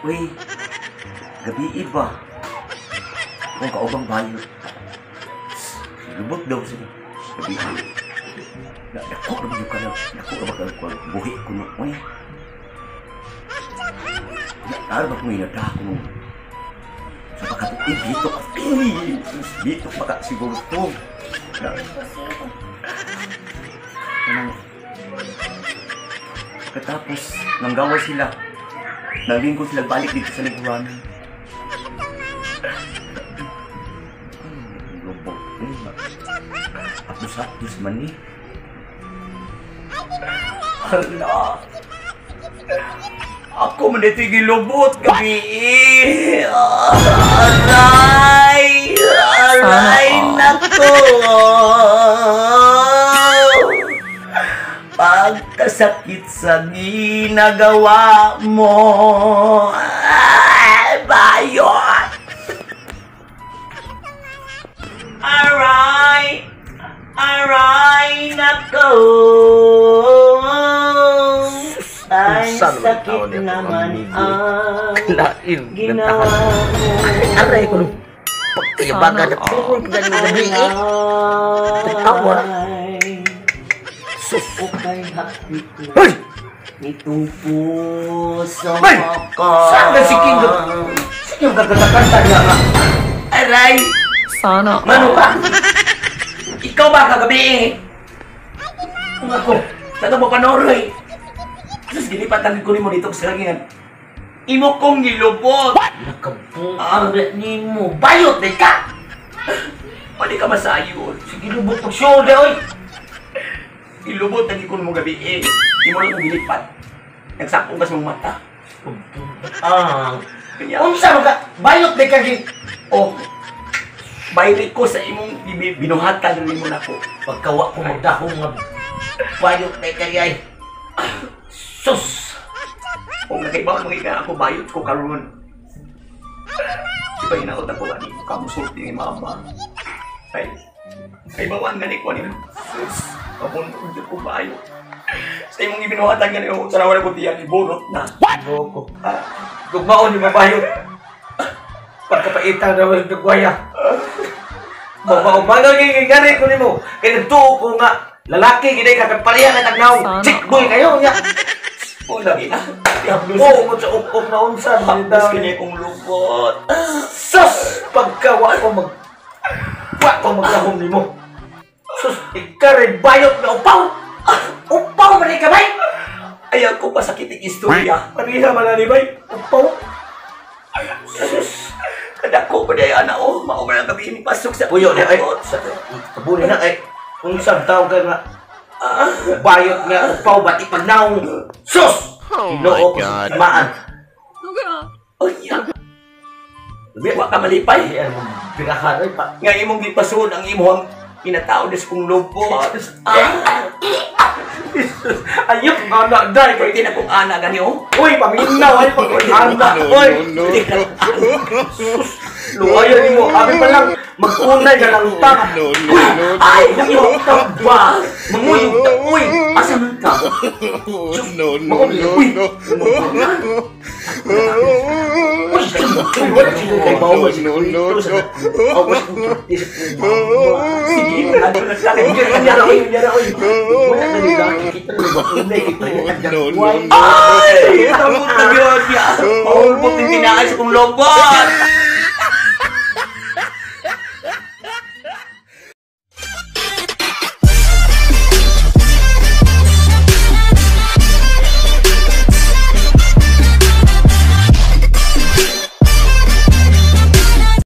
Uy, gabi iba. Kung kaubang bayot. Lubot daw sila. Gabi iba. Dako na ba ka na? Dako na ba ka buhi ko na? Uy. Naro ba kung inada ko nung sa pagkatuig dito ka. Uy! Dito pa ka siguro to. Katapos, nanggawa sila. Nalingko sila balik dito sa likuran. Lubog. Apdos-apdos man ni. Hala! Ako man ito'y gilubot gabi. Aray! Aray! Nako! Pagkasakit sa ginagawa mo. Ay, bayot! Aray! Aray! Nako! Ay, sakit naman ang ginawa mo. Aray ko nung pagkayabaga na puro galing gabi eh. Tawa. Sus! Okay, hapit na. Hoy! Nitong puso Hoy! ko. Saan ka si King? Sige yung gagagakanta niya nga. Aray! Sana Mano ka? Ikaw ba kagabi eh? Kung ako, sa mo panoroy. Sus, ginipatan ko nimo dito sa langingan. Imo kong gilubot. Nakabuang ni mo. Bayot di ka! Pwede ka masayon. Sige, lubot pag shoulder, oy! Gilubot ang ikon mo gabi eh. Imo lang kong gilipat. Nagsakong kas mong mata. Ah. Kanya, Unsa man ka? Bayot di ka gi... oh, bayri ko sa imong binuhatan nimo nako. Pagkawa ko magdahong nga bayot di ka ay. Sus! Kung nakaibaw mga ika ako bayot ko karon. Di ba hinaot ako ani kamusulti ni mama. Ay, ay bawan gani ko ani. Sus, pabuntog jud ko bayot. Sa imong ibinuhatan gani o tanaw na ko tiyan ibunot na. Loko. Gugmaon ni mabayot. Pagkapaitan na wala nagwaya. Mao gani ko nimo. Kay nagtuo ko nga lalaki gid ka kagpaliha ka tagnaw. Chick boy kayo nya. O lagi na. Oo, mo sa up na unsa Hapdos kini kong lubot. Sus! Pagkawa ko mag... Wa ko magdahom nimo. Sus! Ika rin bayot na upaw! Upaw man ka, bay! Ayaw ko pasakit ang istorya. Paniha man na ni bay? Upaw? Sus! Kadako pa di ay ana o. Mao man ang gabi ni pasok sa... Puyo na ay. Kabuli na ay. Unsang tawag ka nga. Bayot nga upaw ba't ipagnaong? Sus! Oh Ginoo ko sa timaan. Oh, yeah. Wa ka malipay. Ay, ano birahan ay pa. Nga imong gipasun ang imong pinatao des kong lubot. Ah! Ayok nga na, day. Pwede na kong ana gani o. Uy, paminaw ay pag-ana. Uy! Luwayan nimo, abi pa lang mag-unay na lang ta. Ay, manguyog ka ba? Manguyog ta, uy! Asa man ka? No, no, no, Uy! no. Uy, wala siya kay bawal si No, no, Kuya. no. Awas ko sa Sige, ano na sa akin? Nyara, oy, nyara, oy. Wala na nila kita na mag-unay kita na No, no, no. Ay! Tamot na yun niya! Mahulbot yung tinaay sa kong lobot!